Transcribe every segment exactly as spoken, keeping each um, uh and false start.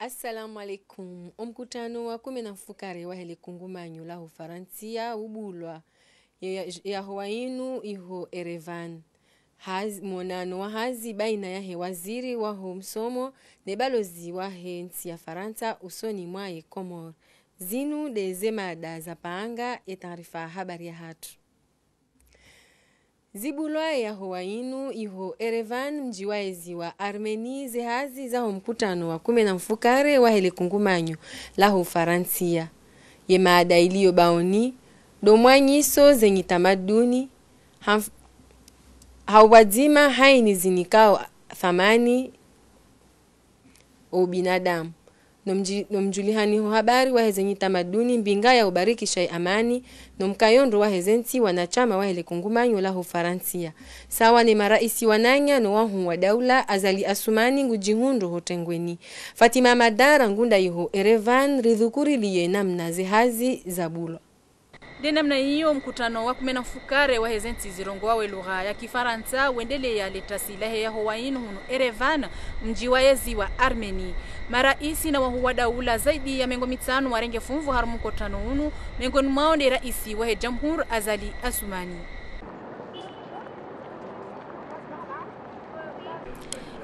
Assalamu alaikum. Omkutano wa kume na mfukare wahe le kungumanyo laho Faransia ubulwa ye, ye, yaho wa inu iho Erevan. Hazi, monano wa hazi baina yahe waziri waho msomo ne balozi wahe ntsi ya Farantsa usoni mwa ye Komori. Zinu nde ze mada za panga ye taarifa habari yahatru. Zibulwa yaho wa inu iho Erevan, mdji wa ezi wa Armeni, ze hazi zaho mkutano wa kume na mfukare wahe le kungumanyo laho Faransia. Ye mada iliyo baoni, ndo mwanyiso zenyi tamaduni, ha mf-, ha upvwadzima haini zinikao thamani o binadamu. No mdji-, no mdjulihaniho habari wahe zenyi tamaduni, mbinga ya ubarikisha ye amani, no mkayo ndro wahe ze ntsi wanashama wahe le kungumanyo laho Faransia. Sawa ne maraisi wananya no wahuu wa daula, Azali Assoumani ngudjihundro ho tengweni. Fatima Madara ngunda iho Erevan, ridhukuriliye namna ze hazi zabulwa. Nde namna iyo, mkutano wa kume na mfukare wahe ze ntsi zirongoao e lugha ya Kifarantsa wendeleya le tasi lahe yaho wa inu hunu Erevan, mdji wa ezi wa Armeni. Maraisi na wahuu wa daula zaidi ya mengo mitsanu warenge funvu harumwa mkutano unu, mengoni mwao nde raisi wahe jamhur Azali Assoumani.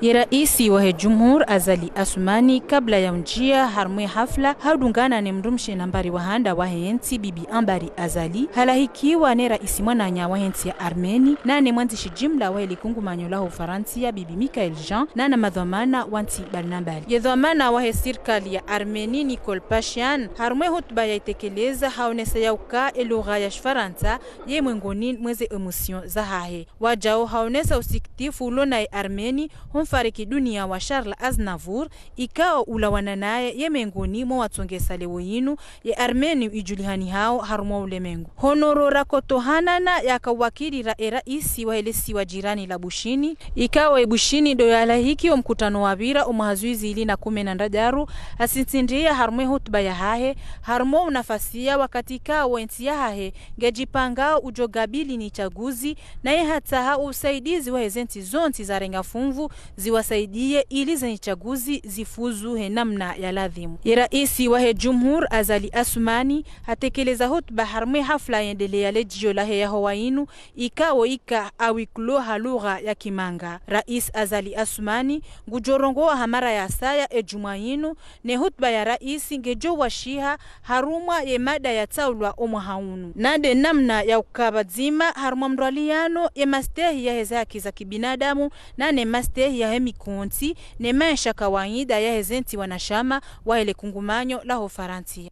Ye raisi wahe jumhur Azali Assoumani, kabla ya undjia harumwa e hafla, ha udungana ne mdrumshe nambari wa handa wahe ntsi Bibi Ambari Azali, halahikiwa ne raisi mwananya wahe ntsi ya Armeni, na ne mwandzishi jimla wahe le kungumanyo laho Faransia Bibi Michaëlle Jean, na na madhwamana wa ntsi mbali na mbali. Ye dhwamana wahe sirikali ya Armeni Nikol Pashinyan, harumwa e hutuba ya itekeleza haonesa ya uka e lugha ya Shifarantsa ye mwengoni mwa ze émotions zahahe. Wajau haonesa usikitifu ulo naye Armeni ho mfariki dunia wa Charles Aznavour, ikao ulawana naye ye mengoni mwa watsongesa leo yinu ye Armeni idjulihanihao harumwa ulemengu. Honoro Rakotohanana yaka wakili ra e raisi wahe le siwa jirani la Bushini, ikao e Bushini ndo yalahiki o mkutano wa pvira o mwaha zihwi zili na kume na ndraru, hasisitiza harumwa e hutuba yahahe, harumwa unafasiya wakati ikao e ntsi yahahe ngedjipangao udjo kabili ni tsaguzi, naye hatsaha usaidizi wahe ze ntsi zontsi zarenga funvu ziwasaidiye ili ze ntsi tsaguzi zifuzu he namna ya ladhimu. Ye raisi wahe jumhur Azali Assoumani hatekeleza hutuba harumwa e hafla yendeleya le djio lahe yaho wa inu, ikao ika à huis clos ha lugha ya Kimanga. Raisi Azali Assoumani ngudjo rongoa ha mara ya saya e djumwa yinu, ne hutuba ya raisi ngedjo washiha harumwa ye mada ya tsaulwa o mwaha unu. Na nde namna ya uka pvadzima harumwa mdrwaliyano ye mastehi yahe ze haki za kibinadamu, na ne mastehi yahe mikontsi, ne maesha kawaida yahe ze ntsi wanashama wahe le kungumanyo laho Faransia.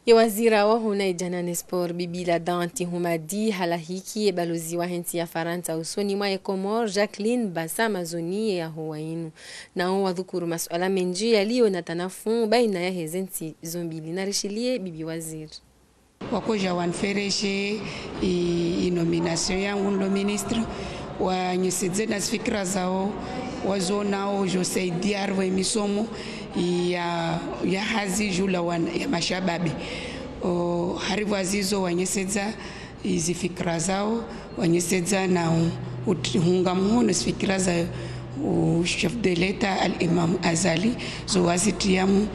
Ye waziri waho unaidjana ne sport, Bibi Ladante Houmadi, halahiki ye balozi wahe ntsi ya Farantsa usoni mwa ye Komori, Jacqueline Bassa-Mazzoni, ye yaho wa inu. Nao wadhukuru masuala mendji yaliyo na tanafu baina yahe ze ntsi zo mbili. Narishiliye Bibi Waziri. Wakodja wanifereshe i, i nomination yangu ndo ministre, wanyesedze na zifikira zawo, wazonao djo saidia harumwa e misomo ya, ya hazi djuu la wana, ya mashababi. O, harumwa zizo wanyesedza i zifikira zawo, wanyesedza na u, ut-, hunga muhono zifikira za u chef de l'État Al-Imam Azali, zo wazitiamu,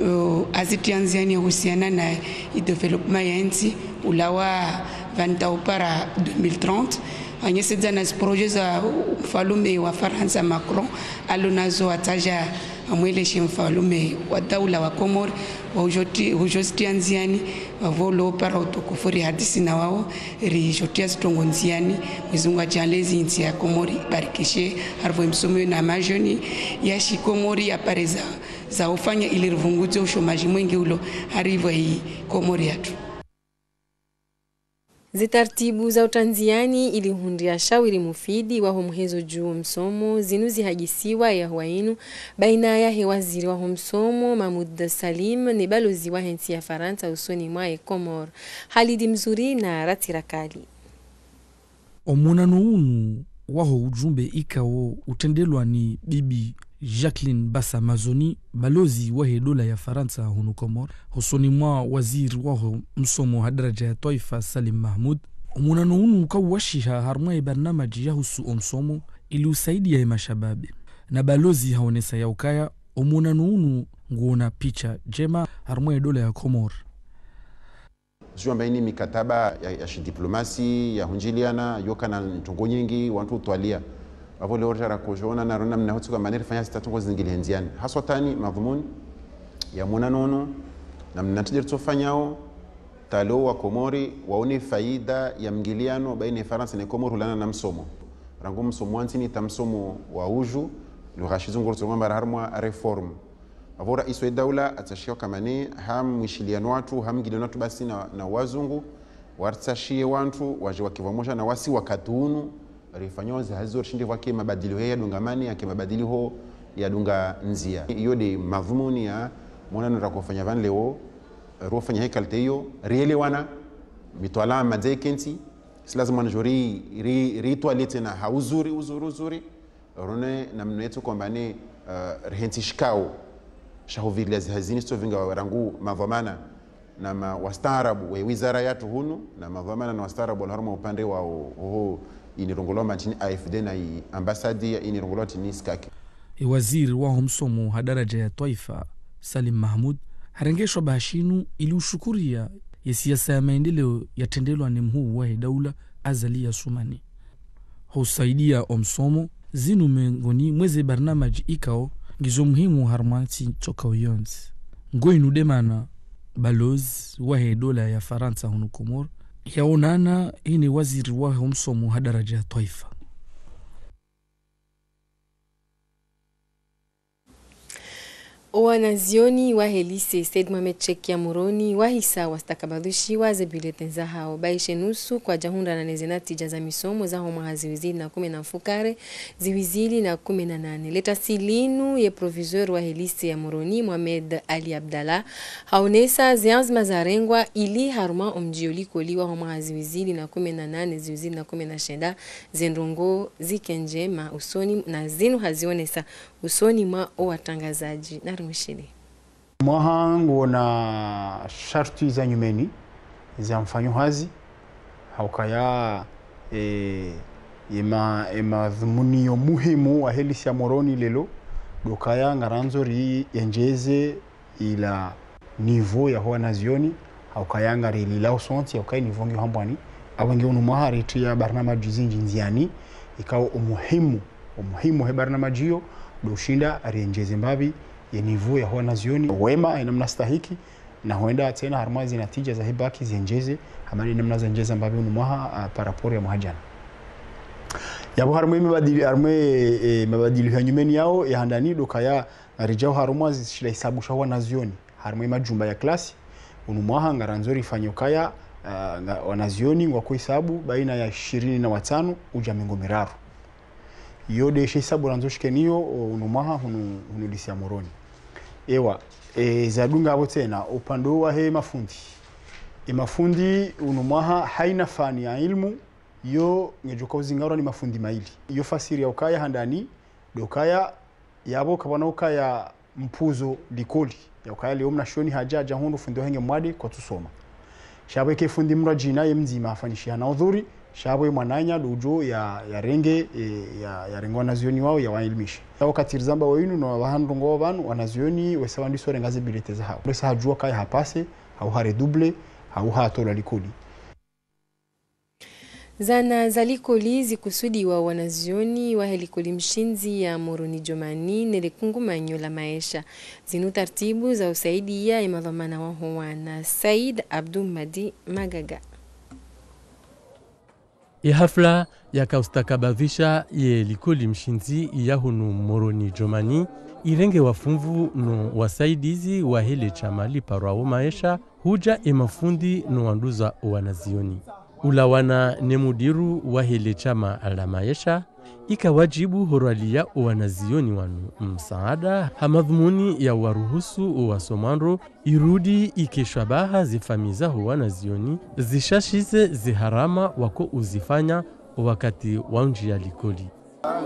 o, azitia ndziani yahusiana na i développement ya ntsi, ulawa pvanu ta upara deux mille trente. Wanyesedza na zi projets za mfalume wa Farantsa Macron, alo nazo ataja amweleshe mfalume wa daula wa Komori, wa udjo ti-, udjo zitia ndziani, wapvo lo upara utukufu rihadisi na wawo, ridjo tia zitrongo ndziani, Mwenyezi Mungu adjaanlie zi ntsi ya Komori, ibarikishe, harumwa e misomo na majoni, ya shikomori, ya pare za, za ufanya ili ripvunguze ushomaji mwendji ulo, harumwa i Komori yatru. Zitartibu za utia ndziani ili hundria shawiri mufidi waho muhezo djuu msomo, zinu zihadjisiwa yaho wa inu, baina yahe waziri waho msomo, Mahmoud Salim, ne balozi wahe ntsi ya Farantsa usoni mwa ye Komori. Halidi Mzuri na Ratira Kali. Omonano unu waho ujumbe ikao utrendelwa ni Bibi Jacqueline Bassa-Mazzoni, balozi wahe dola ya Farantsa hunu Komori, hosoni mwa waziri waho msomo ha daraja ya twaifa Salim Mahmoud, Omonano unu ukawashiha harumwa ye barnamaji yahusu omsomo ili usaidia ye mashababi. Na balozi haonesa ya ukaya omonano unu nguona picha njema harumwa ye dola ya Komori. Ziwamba ini mikataba ya, ya shidiplomasi, ya hunjiliana, yoka na ntungo nyingi, wantru utwalia. Vavo leo rara kojona na rona mna hotsi kwamba nirifanya zitatu ngo zingili hendziani. Haswa tani, madhumuni, ya monano unu, na mna ntidje ritsofanyao, talo wa Komori, waone faida ya mngiliano, baina Farantsa ne Komori hulana na msomo. Rangu msomo wa ntsini ta msomo wa uju, lugha shizungu ritsongo mara harumwa reform. Vavo rais wa daula atsashia kamane ha mwishiliano watru, ha mngiliano watru basi na, na wazungu, wartsashie wantru waje wake vamoja na wasi wakati unu, rifanyao ze hazi zo rishinde vwake mabadilio ya dunga amani, yake mabadilio ya dunga ndzia. Iyo de madhumuni ya monano rakofanya vanu leo, rofanya he kalite iyo, rielewana, mitwalaa madze kentsi, si lazima njo ri, ri, ritwalie tsena ha uzuri, uzuri, uzuri, rone na mna yetso kwamba ne, eh, rihentsi shikao sha huvirilia ze hazi zini sitsovinga rangu madhwamana na ma, wastaarabu we wizara yatru hunu, na madhwamana na wastaarabu wala harumwa upande wa o, o, ini rongolwa mba ntsini A F D na i ambasadi ya ini rongolwa ntsini skaki. E waziri wa ho msomo ha daraja ya twaifa, Salim Mahmoud, harenge shwabaha shinu ili ushukuria ye siasa ya maendeleo yatrendelwa ne mhuu wa he daula Azali Assoumani. Husaidia omsomo, zinu mengoni mweze barnamaji ikao ngizo muhimu harumwa ntsi tsoka uyontsi. Ngo inu de mana balozi wa he dola ya Farantsa hunu Komori yaonana ine waziri wa ho msomo ha daraja ya twaifa. Owanazioni wa he lycée Said Mohamed Cheikh ya Moroni wahisa wastakabadhishiwa ze bulletin zahao. Baishe nusu kwaja hundrana ne ze natija za misomo zaho mwaha ziwi zili na kume na mfukare, ziwi zili na kume na nane. Letasi linu ye proviseur wa he lycée ya Moroni, Mohamed Ali Abdallah, haonesa ze anzima zarengwa ili harumwa omdjio likoli waho mwaha ziwi zili na kume na nane, ziwi zili na kume na shenda, ze ndrongoo zike ndjema usoni, na zinu hazionesa usoni mwa owatrangazadji. Nari mwishiliye. Mwaha nguona sharti za nyumeni za mfanyo hazi, ha ukaya, e, ema, emadhumuni yo muhimu wa he lycée ya Moroni leo, ndo ukaya ngarandzo riyendjeze ila niveau yaho wanazioni, ha ukaya ngarililao sontsi, ha ukaya niveau ngiyo hambwani, apvo nge unu mwaha ritriya barnamaji zindji ndziani, ikao omuhimu, omuhimu he barnamaji iyo, ndo ushinda riyendjeze mbapvi ye niveau yaho wanazioni, wema, ye namna stahiki, na hwenda tsena harumwa ze natija za he bac ziyendjeze, hama ne namna zendjeza mbapvi unu mwaha, a, par rapport ya mwaha jana. Yapvo harumwa e mabadili, harumwa e, e, mabadili ya nyumeni yao, ya handani, ndo ukaya, ngaridjao harumwa ze shila hisabu sha wanazioni. Harumwa e majumba ya klasi, unu mwaha ngarandzo rifanye ukaya, ah, nga, wanazioni ngwako hisabu baina ya ishirini na watsanu uja mengo miraru. Iyo de she hisabu randzo shike niyo, o, unu mwaha hunu, hunu lycée ya Moroni. Ewa, e, zadunga apvo tsena, upande wa he mafundi. E mafundi unu mwaha haina fani ya ilmu, yo ngejoka uzingarwa ni mafundi maili. Yo fasiri ya ukaya handani, ndo ukaya yapvo kapvana ukaya mpvuzo likoli, ya ukaya leo mnazioni haja, haja hundru fundi wahe nge mwade kwatsusoma. Sha pvo eke fundi mrajina ye mdzima hafanyishiha na udhuri, sha pvo ye mwananya ndo ujo ya, yarenge, e, ya, yarenge wanazioni wao yawailimishe. Ya wakati rizamba wa inu no wapvaha ndrongoo pvanu, wanazioni wesa wandiso renga ze bulletin zahao. Wesa hajua kaya hapase, hau haredouble, hau hatolwa likoli. Zana za likoli zikusudiwa wanazioni wahe likoli mshindzi ya Moroni Djomani nele kungumanyo la maesha. Zinu tartibu za usaidia ye madhwamana waho wana. Said Abdou Madi Magaga. Ye hafla yaka ustakabadhisha ye likoli mshindzi ya hunu Moroni Djomani, irenge wafunvu no wasaidizi wahe le shama liparwao maesha, huja ye mafundi no wanduza owanazioni. Ulawana ne mudiru wahe le shama la maesha, ika wajibu horwalia owanazioni wanu msaada ha madhumuni ya waruhusu owasomwandro irudi ike shwabaha ze famiyi zaho wanazioni zishashize ze harama wako uzifanya owakati wa unjia likoli.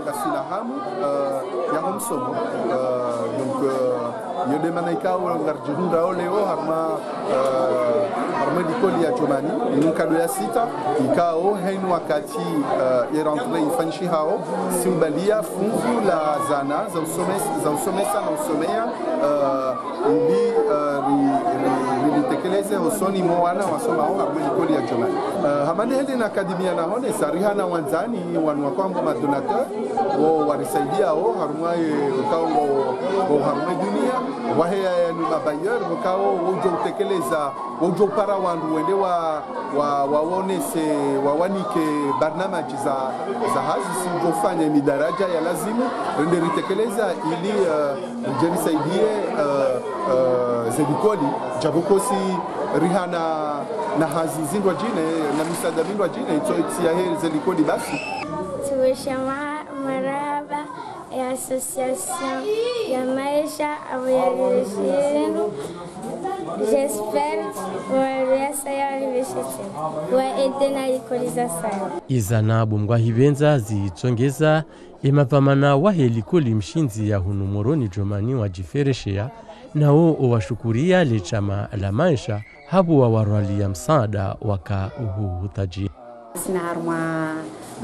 Ngasina hamu, eh, ya ho msomo. Eh, donc, eh, yo nde mana ikao ngaridjihundrao leo harumwa, eh, harumwa likoli ya Djomani, inu nkado ya sita, ikao hayina wakati, eh, ye rentrée ifanyishihao, si ubalia fungu la zana za usomesa, za usomesa na usomea, eh, ili, eh, ri-, ri-, ri-, ritekeleze hosoni mwa wana wasomao harumwa likoli ya Djomani. Eh, hama nde heli na akademia nahonesa, rihana wandzani, wanu wakao ngwao ma donateurs, wo warisaidiao harumwa ye, ukao ngwao, ngwao harumwa dunia, waheya yanu ma bailleurs, ukao wo udjo utekeleza, wo udjo upara wandru wende wa, wa, waonese, wawanike barnamaji za, za hazi, si udjo ufanya midaraja ya lazimu, rende ritekeleza ili, eh, ridje risaidie, eh, eh, ze likoli, djapvo kosi rihana na hazi zindrwadjine, na misaada mindrwadjine, itso itsi yahe ze likoli basi. Tsiwesha ma-, marahaba ya association ya Maesha, abo yariveshe zindru. J'espère wariasa yariveshe tsena. Wa aide na likoli za saya. Iza na bo mngwahipvendza zitsongeza, ye madhwamana wahe likoli mshindzi ya hunu Moroni Djomani wadjifereshea, nawo owashukuria le shama la Maesha, hapvo wawarwalia msaada waka uhuhutaji. Sina harumwa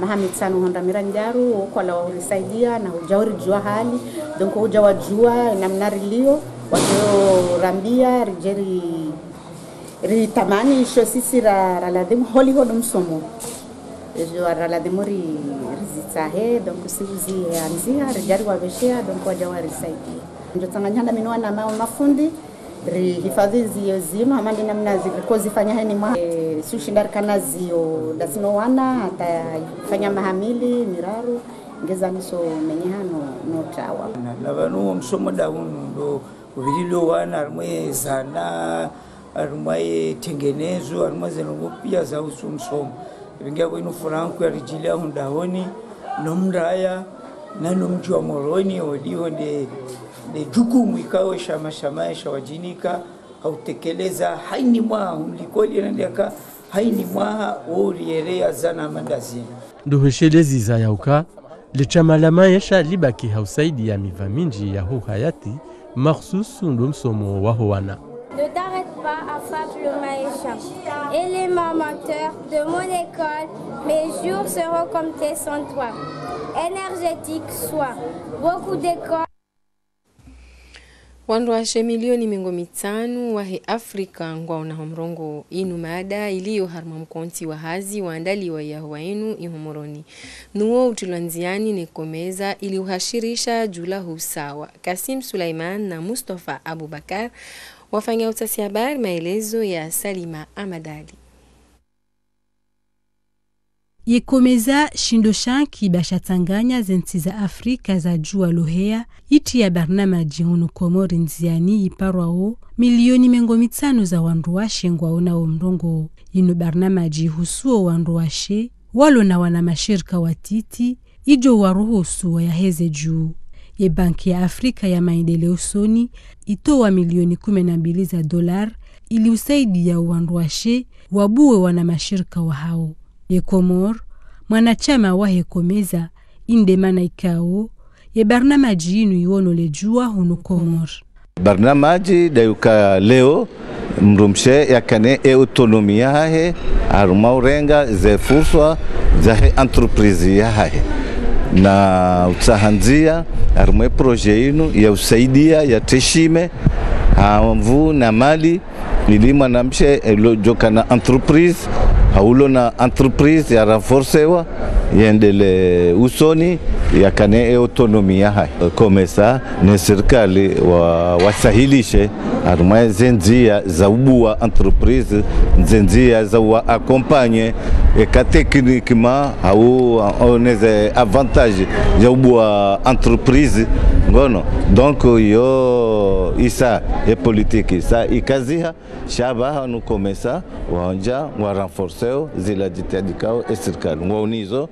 maha mitsanu hondra mirandraru, wo kwala wahurisaidia, na hudja huridjua hali, donc hudja wadjua namna rilio, wadjo rambia, ridje ri-, ritamani isho sisi ra-, raladhimu holiho ndo msomo. Ejo raladhimu ri-, rizitsahe, donc si uzianzia, ridja riwaveshea, donc wadja warisaidia. Ndjo tsanganya na mi no wana ma-, mafundi, rihifadhi zio zima, hama nde namna zi-, riko zifanya hayina mwaha. Eh, si ushinda rikana zio, ndasi no wana, hata ifanya maha mili, miraru, ngeza miso menyeha no, no trawa. Na, na pvanu wo msomo nda unu, ndo uvililo wana, harumwa ye zana, harumwa ye tengenezo, harumwa ze ndrongoo pia za uhusu msomo. Ipvingia kwenu Franco yaridjilia hundahoni, no mraya, na no mdji wa Moroni, oliho nde, nde jukumu ikao shama sha Maesha wadjinika, ha utekeleza hayina mwaha, likoli na ndiaka hayina mwaha, wo urierea zana mandazini. Ndo hweshelezi za yauka, le shama la Maesha libaki ha usaidia miva mindji ya ho hayati, makhsusu ndo msomo waho wana. Ne t'arrête pas à frappe le Maesha. Élément moteur de mon école, mes jours seront comptés sans toi. Énergétique, sois beaucoup d'école. Wandru washe milioni mengo mitsanu wahe Afrika ngwaonao mrongoo. Inu mada iliyo harumwa mkontsi wa hazi waandaliwa yahuwa inu iho Moroni. Nuwo utrilwa ndziani ne COMESA ili uhashirisha djuu la usawa. Kasim Sulaiman na Mustafa Abubakar wafanya utafiti habari, maelezo ya Salima Ahmad Ali. Ye COMESA shindo sha nkiba shatsanganya ze ntsi za Afrika za djuwa loheya, itria barnamaji hunu Komori ndziani iparwao milioni mengo mitsanu za wandru washe ngwaonao mrongoo. Inu barnamaji ihusuo wandru washe, walo na wana mashirika watiti, idjo waruhusu wayaheze dju. Ye Banki ya Afrika ya Maendeleo usoni itowa milioni kume na mbili za dolar ili usaidia wandru washe wabuwe wana mashirika wahao. Ye Komor, mwanashama wahe COMESA, inde mana ikao ye barnamaji inu iwono le djuwa hunu Komor. Barnamaji ndayuka leo mdrumshe yakane e autonomie yahahe, harumwa urenga ze furswa zahe entreprise yahahe. Na utsaha ndzia harumwa e projet inu ya usaidia ya treshime ha nvu na mali, ili mwanamshe elo djokana entreprise, hau ulo na entreprise ya renforcewa, yendelee usoni, yakane e autonomie yahahe. COMESA ne sirikali wa, wasahilishe harumwa ze ndzia za ubuwa entreprise, ze ndzia za uwa accompagner, eka techniquement, hau, o, ne ze avantage ya ubuwa entreprise, ngono. Donc, yo, isa, e politique, isa, ikaziha, sha pvahanu COMESA, waonja, wa renforceo, zila jitihadi kao, e sirikali, ngwaunizo.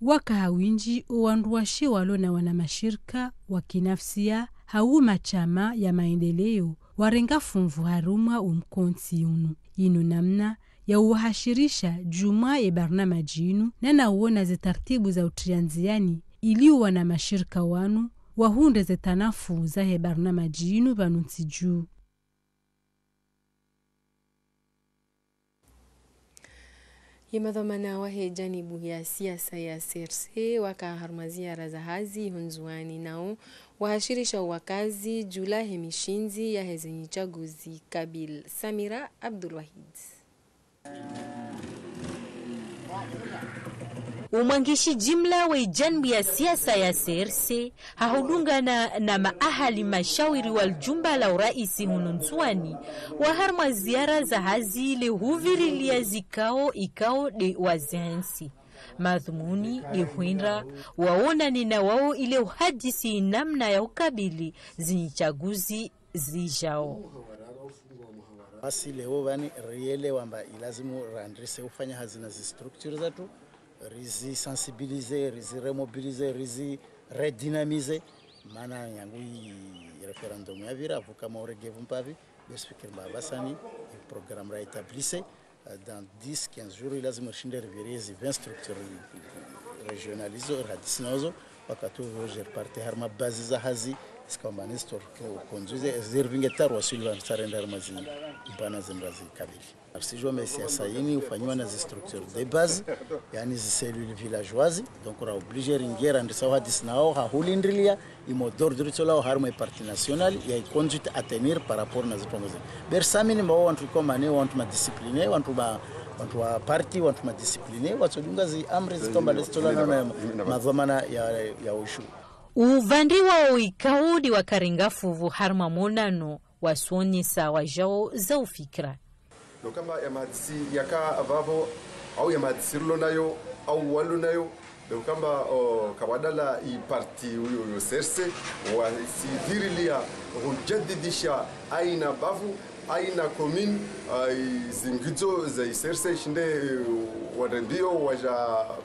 Waka ha winji, o wandru washe walo na wana mashirika wa kinafsia, hau mashama ya maendeleo, warenga funvu harumwa o mkontsi unu. Inu namna ya uwahashirisha djumwa ye barnamaji inu, na na uona ze tartibu za utria ndziani ili wana mashirika wanu wahundre ze tanafu zahe barnamaji inu pvanu ntsi dju. Ye madhwamana wahe janibu ya siasa ya C R C waka harumwa ziara za hazi ho Ndzuwani, nao wahashirisha wakazi dju lahe mishindzi yaheze nyitsaguzi kabili. Samira Abdul Wahid. Umwandzishi jimla wa ijanibu ya siasa ya C R C, ha hudungana na maahali mashawiri wa ljumba la uraisi hunu Ndzuwani, wa harumwa ziara za hazi ile huvirilia zikao ikao de wa zentsi. Madhumuni de hwenda waonane na wao ile uhadisi namna ya ukabili zinyitsaguzi zijao. Basi leo pvani rielewa amba ilazimu randrise ufanya hazi na zi structure zatru, rizi sensibiliser, rizi remobiliser, rizi redynamiser. Mana yangu i referendum yapvira, pvuka maoregevu mpapvi, basi fikiri amba pvasani, i programme ra établir, euh, dans dix, quinze jours, ilazimu rishinde riviriye zi vingt structures régionales izo, rihadisi nazo, wakati uwo je reparti harumwa bazi za hazi, zikao amba ni zi tori conduire, zirivinge taru waswili pvanu sarenda harumwa zi mbwana zindra zikabili. Arsijua amba siasa ini ufanyiwa na zi structures de base, yaani zi cellules villageoises, donc ra obligé ringie randrise uhadisi nao, ha hulindrilia, i mot d'ordre itsolao harumwa i parti national, ya i conduite à tenir par rapport na zitrongo zini. Bersamini mba wantru ikomane, wantru ma disciplinés, wantru ba, wantru wa parti, wantru ma disciplinés, watsodunga zi amri zitsoamba lezitsolana na madhwamana ya, ya ushu. Uvandri wao ikao de wakarenga fuvu harumwa monano, wasonesa wajao za ufikira. Ndo ukamba ya mahadisi yaka pvapvo, au ya mahadisi rilo nayo, au walo nayo, ndo ukamba, o, kawadala i parti uyo, uyo C R C, wasivirilia hujadidisha aina bavu, aina commune, a, i zingidzo za i C R C, shinde, e, warendeo, waja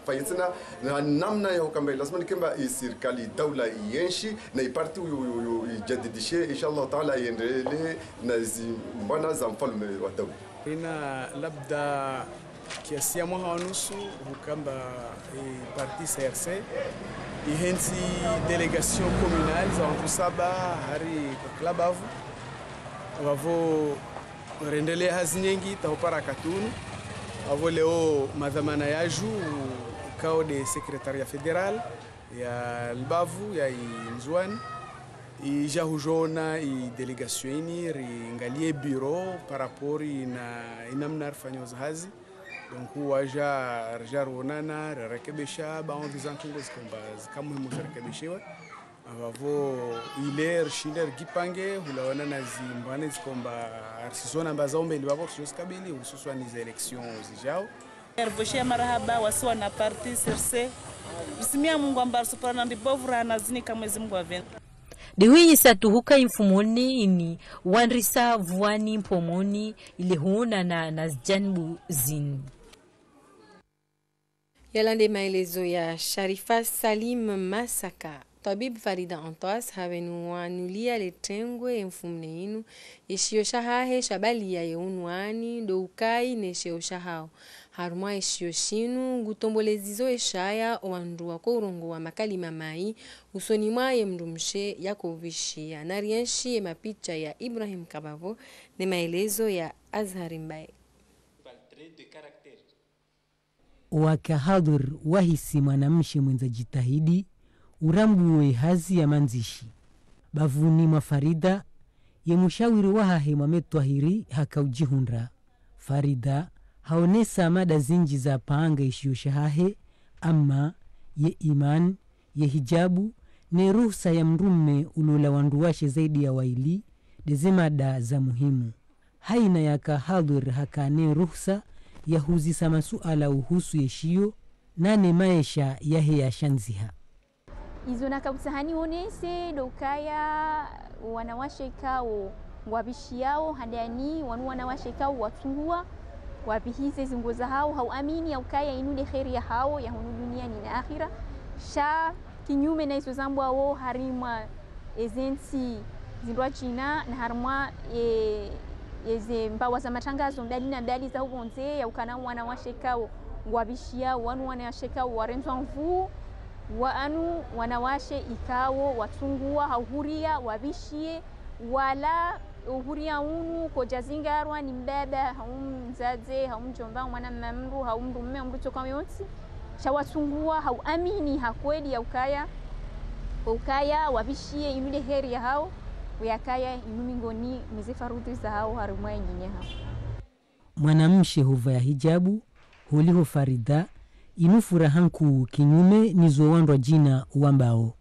fayitsina, na namna ya ukamba, lazima nikamba i sirikali daula ienshi, na i parti uyo, uyo, uyo ijadidishe, insha Allah Taala iendelee na zi mbwana za mfalume wa daula. Ina labda kiasi ya mwaha wa nusu, hukamba, e, parti C R C, ihentsi délégation communale za wantru saba hari kwa kila bavu. Pvapvo rendelea hazi nyengi, ta hupara katunu. Pvapvo leo madhwamana yaju, kao de secrétariat fédéral ya libavu ya i Ndzuwani, ija hujona i délégation ini, ringalie bureau par rapport na inamna rifanyao za hazi. Donc, waja, rija ruonana, rirekebesha, baadhwi za ntrongo zikomba, zika muhimu zirekebeshiwe. Pvapvo, ile rishinde rijipange, hulawana na zi mbwane zikomba, arsizona amba za umbeli pvapvo, risijo zikabili, hususwani za élections zijao. Ripvoshea marahaba, wasi wana parti, C R C. Risimia Mungu amba risopara na ndibovu rana zini ka Mwezi Mungu aveni. Dihuinyisa tuhuka imfumoni ini, wandrisa pvuwani mpomoni, ile huonana na zijanibu zini. Yalande maelezo ya Sharifa Salim Masaka. Twabib Farida Antoas hapvenuwa nulia le tengwe ye mfumne inu, ye shiyo shahahe shabaliya ye unwani, ndo ukai ne sheo shahao. Harumwa ye shiyo shinu, ngutombolezizo ye shaya, owandru wako urongowa makalima mayi, usoni mwa ye mndru mshe yako uvishiya. Narienshi ye mapicha ya Ibrahim Kabavo, ne maelezo ya Azhari Mbaye. Owaka hadhwir wahisi mwanamshe mwendza jitihadi, urambuwe hazi ya mandzishi. Bavuni mwa Farida, ye mushawiri wahahe Mohamed Twahiri haka ujihundra. Farida haonesa mada zinji za panga ishiyo shahahe, ama ye iman, ye hijabu, ne ruhusa ya mndrume ulola wandru washe zaidi ya waili, de ze mada za muhimu. Haina yaka hadhwir haka ne ruhusa ya huzisa masuala uhusu ye shiyo, nane maesha yahe ya shandziha. Izo naka utsaha nionese, ndo ukaya wanawashe kao ngwavishiyao, handani wanu wanawashe kao watsunguwa, wavihize zinguo zahao, ha uamini ya ukaya inu nde kheri yahao, ya hunu duniani na akhira. Sha kinyume na izo zambwawo harimwa ezentsi zindrwadjina, na harimwa, e, eze mbawa za matrangazo mbali na mbali za upvondze, ya ukana wanawashe kao ngwavishiyao, wanu wanawashe kao warendzwa nvuu, Waanu wanawashe ikao watsunguwa ha uhuria wabishiye, wala uhuria unu kodjazingarwa ni mbaba, hau mdzadze, hau mdjomba, hau mwana mamdru, hau mdrume, hau mdru tsoka yontsi. Sha watsunguwa ha uamini ha kweli ya ukaya, ukaya wabishiye inu nde heri yahao, uyakaya inu mingoni mwa ze faradhwi zahao harumwa ye dini yahao. Mwanamshe huvaya hijabu, holiho Farida, inu furaha nkuu kinyume nizo wandru wadjina wambao.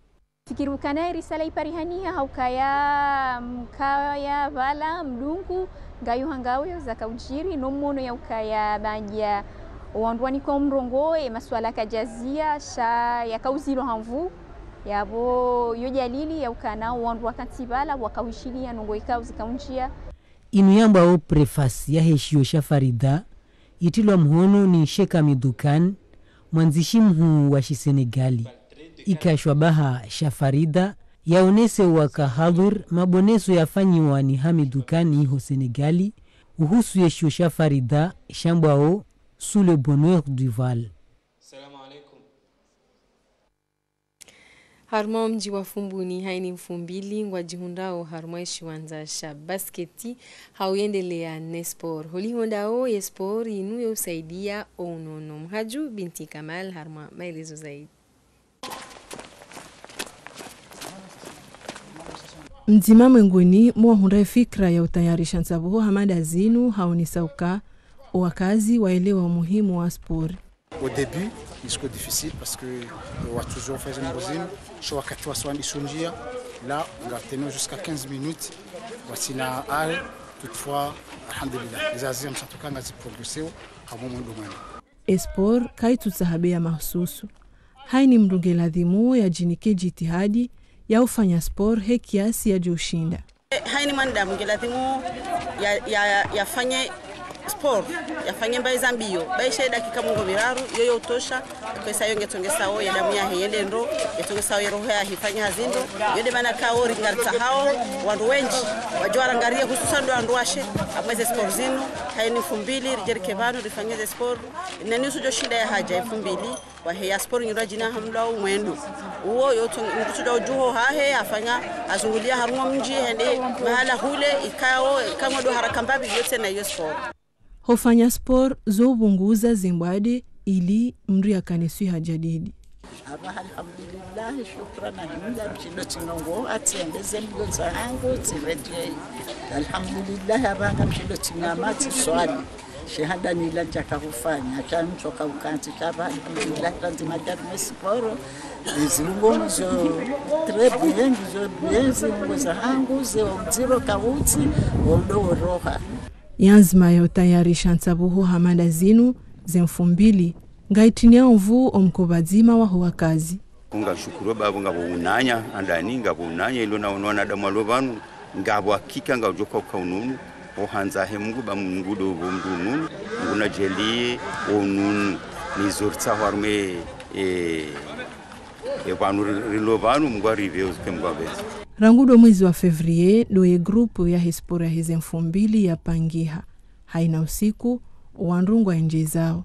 Fikiri ukana ye risala iparihaniha ha ukaya mkaya pvala mdungu, ngayo hangauyo zaka udjiri, no mwono ya ukaya baadhwi ya wandru wanikwa mrongoo, ye maswala kadjazia, sha yakauzilwa ha nvu, yapvo yo dalili ya ukana wandru wakantsi pvala, wakaushiliya ndrongoo ikao zikaundjia. Inu yambwao préface yahe shiyo sha Farida, itrilwa mhono ni Cheikh Hamidou Kane, mwandzishi mhuu wa shisenegali. Ika shwabaha sha Farida, yaonese waka hadhwir maboneso yafanyiwa ni Hamidou Kane iho Senegali, uhusu ye shiyo sha Farida, shambwao Sous le bonheur du voile. Harumwa omdji wa Fumbuni, haini mfumbili ngwadjihundrao harumwa eshiwandza sha basketi, ha uyendelea ne sport. Holiho ndawo ye sport inu yo usaidia ounono. Mhadju Binti Kamal harumwa maelezo zaidi. Mdzima mwengoni mwa wahundra ye fikira ya utayarisha ntsabuho hama ndazinu haonesa uka owakazi waelewa umuhimu wa sport. Au début, ilikuwa difficile parce que, euh, wa toujours faire une routine. Sho wakati wa swali sunjia, là, on a tenu jusqu'à quinze minutes. Wasina arrêt, toutefois, alhamdulillah. Les aziens, en tout cas, ngazi progressé, à un moment donné. E sport, kaitsutsaha beya mahususu. Haini mndru nge ladhimu yadjinike djitihadi ya ufanya sport he kiasi yadjo ushinda. Haini mwanadamu nge ladhimu ya, ya, yafanye sport, yafanye mbayi za mbiyo. Baishe dakika mengo miraru, yoyo utosha, kwesa yo ngetsongesao ye damu yahe yende ndro, ngetsongesao ye roho yahe ifanye hazi ndro. Yo nde mana kao ringaritsahao wandru wendji wadjo warangarie, hususan ndo wandru washe, amweze sport zinu. Haini mfumbili, ridjerike pvanu, rifanye ze sport. Nani usudjo shinda ya hadja mfumbili. Wahe ya sport nyura djina hamlwa umwendo. Uwo yo tso-, mndru tsuda udjuho hahe, afanya, azungulia harumwa mdji, hende mahala hule, ikao, ikamwe ndo haraka mbapvi, yo tsena yo sport. Hofanya sport zo ubunguza zimbwade ili mndru yakane swiha jadidi. Aba, alhamdulillah, shukran, alhamdulillah, mshindo tsinongo, atsendeze mbiyo zahangu, tsiredjei. Alhamdulillah, aba nga mshindo tsinama, tsiswali. Shehanda nila ntsaka hufanya, sha ntsoka ukantsi, sha ba, alhamdulillah, randzi madjari ne sport, zilungo ngizo très bien, ngizo bien, zilungo zahangu, ze omdziro kautsi, ondo oroha. Yanzima ya utayarisha ntsabuho hama ndazinu, ze mfumbili, ngaitrini ya omvu omkoba dzima waho wakazi. Ngamshukuru babo ngapvo unanya, handani ngapvo unanya, ilo na ono wanadamu walo pvanu, ngapvo hakika ngaudjoka uka ununu, ohandza he Mungu ba Mungu ndo pvo mndru ununu, Mungu nadjaaliye ununu, nizo ritsaho harumwa, eh, eh, pvanu ri-, rilo pvanu, Mungu aripve uzuke Mungu apveze. Rangu ndo mwezi wa février, ndo ye groupe yahe sport yahe ze mfumbili yapangiha. Haina usiku, owandru ngwaendjezao.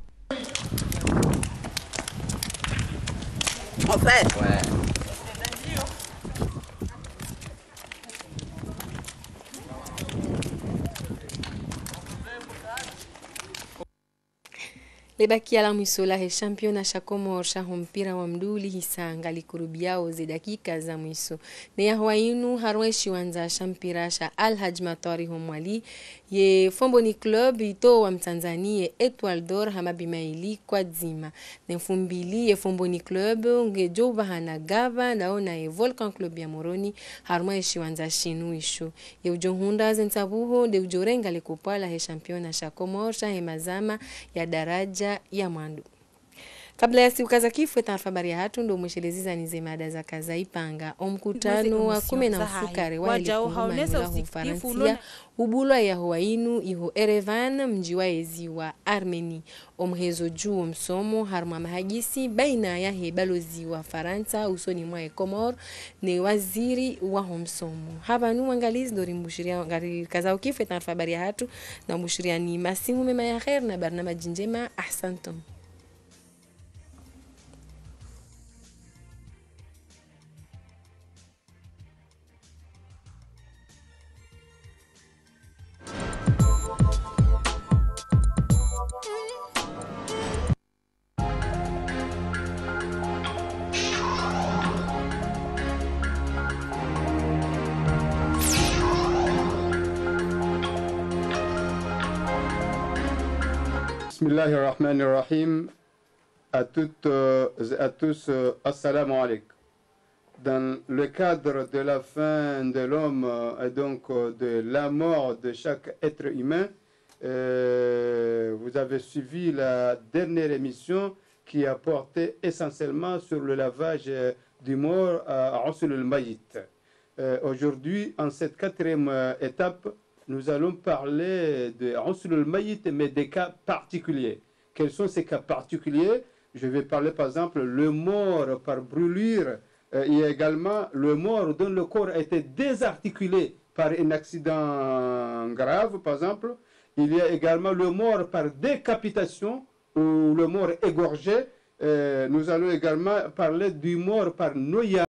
Lebakia la mwiso lahe championnat sha Comores shaho mpira wa mndru lihisa ngalikurubiao ze dakika za mwiso. Ne yaho wa inu harumwa eshiwandza sha mpira sha Al Hadj Matwari ho Mwali, ye Fomboni Club itowa mtsandzani ye Etoile d'Or ha mabi mayili kwa dzima. Ne mfumbili ye Fomboni Club ngedjo upvahana gava ndawo na ye Volcan Club ya Moroni harumwa eshiwandza shinu isho. Ye udjo hundra ze ntsabuho nde udjo renga le kupwa lahe championnat sha Comores shahe mazama ya daraja ya mwando. Kabla ya siuka za kifwe, taarifa habari yahatru ndo mweshelezi zani ze mada zaka zaipanga. Omkutano wa kume na mfukare wahe le kungumanyo laho Ufaransia ubulwa yaho wa inu iho Erevan, mdji wa ezi wa Armeni. Omhezo dju wo msomo harumwa mahadisi baina yahe balozi wa Farantsa usoni mwa ye Comores ne waziri waho msomo. Hapvanu wangalizi ndo rimbushiriya, ngari kazao kifwe taarifa habari yahatru, na mbushiriyani masihu mema ya kheri na barnamaji ndjema. Ahsantum. بسم الله الرحمن الرحيم. À toutes, euh, et à tous, euh, السلام عليكم. Dans le cadre de la fin de l'homme, euh, et donc, euh, de la mort de chaque être humain, euh, vous avez suivi la dernière émission qui a porté essentiellement sur le lavage, euh, du mort, euh, à Ghusl al-Mayyit. Euh, aujourd'hui, en cette quatrième, euh, étape, nous allons parler de Ghusl al-Mayyit, mais des cas particuliers. Quels sont ces cas particuliers ? Je vais parler par exemple le mort par brûlure. Euh, il y a également le mort dont le corps a été désarticulé par un accident grave, par exemple. Il y a également le mort par décapitation ou le mort égorgé. Euh, nous allons également parler du mort par noyade.